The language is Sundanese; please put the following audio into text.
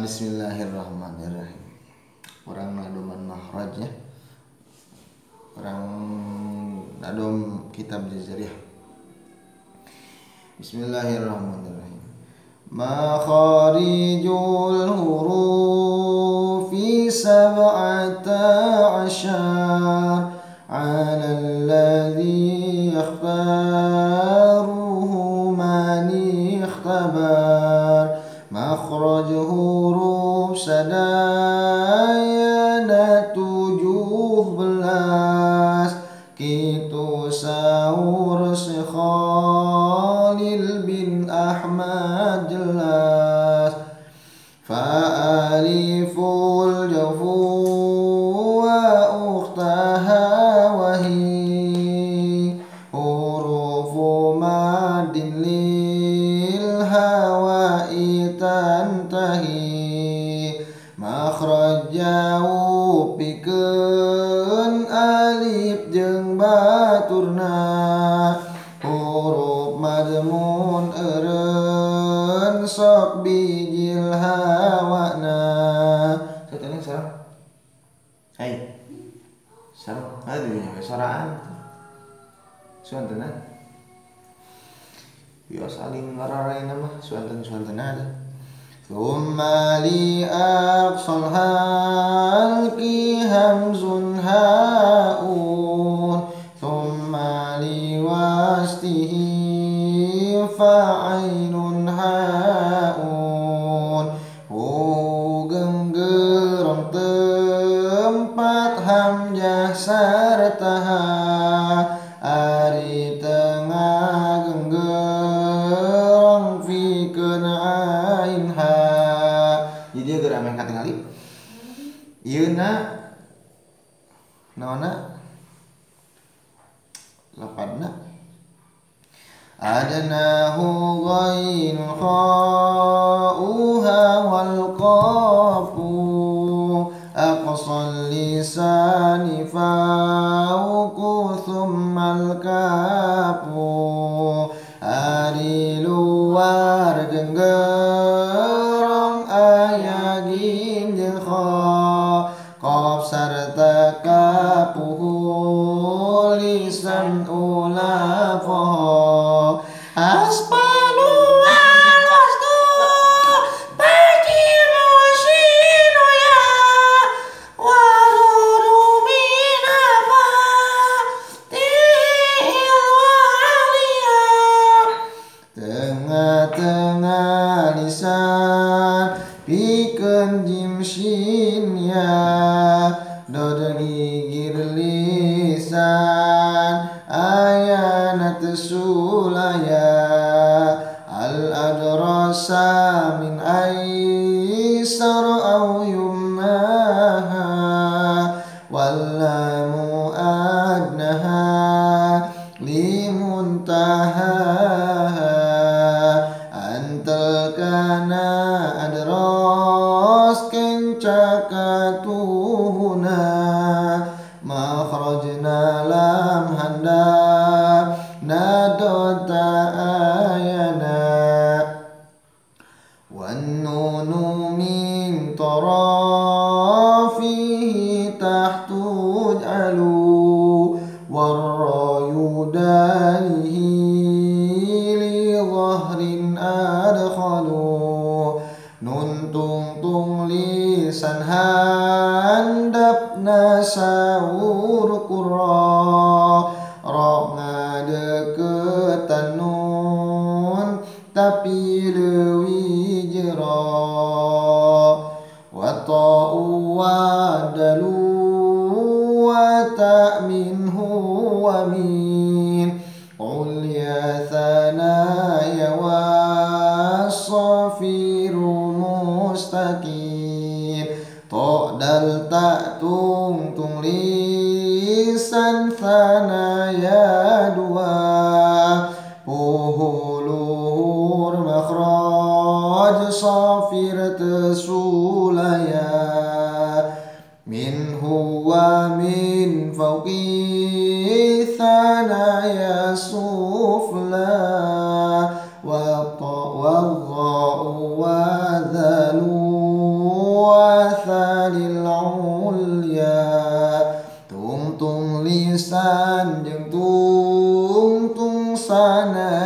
Bismillahirrahmanirrahim. Orang nadoman makhrajnya. Orang nadom kitab Jazariyah. Bismillahirrahmanirrahim. Makharijul hurufi 17 ala alladhi yakhtaruhu man ikhtabar. Makhraj huruf sadayana 17 kitu saur si Khalil bin Ahmad jelas. Fa'aliful jawfu wa ukhtaha wahi hurufu madin lil hawa'i tantahi. Makhraj jauh pikeun alif jeung baturna huruf madmun eureun sok bijil hawana. Sateuning sareng hai sareng aduh nya soraan suantenna biasa saling ngararaina mah suanten-suantenna ada. Thumma li aqsal halqi hamzun haun thumma li wastihi fa'ainun haun. Genggerong tempat hamzah sarta ha ari tengah genggerong pikeun ain ha. Jadi dia geura ameh katingali ieu na naonna lapadna adnahu ghain kha'uha wal qafu aqsal lisani fauqu thummal kafu. Ari luar genggerong aya gin jeung kha qaf sarta kapuhu lisan ulafa aspalu wal wastu bajimu sinu ya waruru minafa til waliya. Tengah-tengah lisan pikeun jim shin ya dod gigir lisan ayanat sulaya al adrasa min aisar au yumnaha wallamu adnaha limuntahaha antal kana adras kencakatuhuna makhrajna lam handa nadota ayana wan nunu min tarafihi tahtu alu warrayu dalihi li dhahrin adkhalu nun tungtung lisan handapna saur qurra ra ngadeukeutan nun tapi leuwih jero wa ta'u wa dalu wa ta minhu wa min ulya thanaya wa safiru mustaqim to dal ta tung tung lisan thanaya dua puhuluhur makhraj safir tesulaya minhu wa min fawqi thanaya sufla wa ta wa dha wa dhalu sana.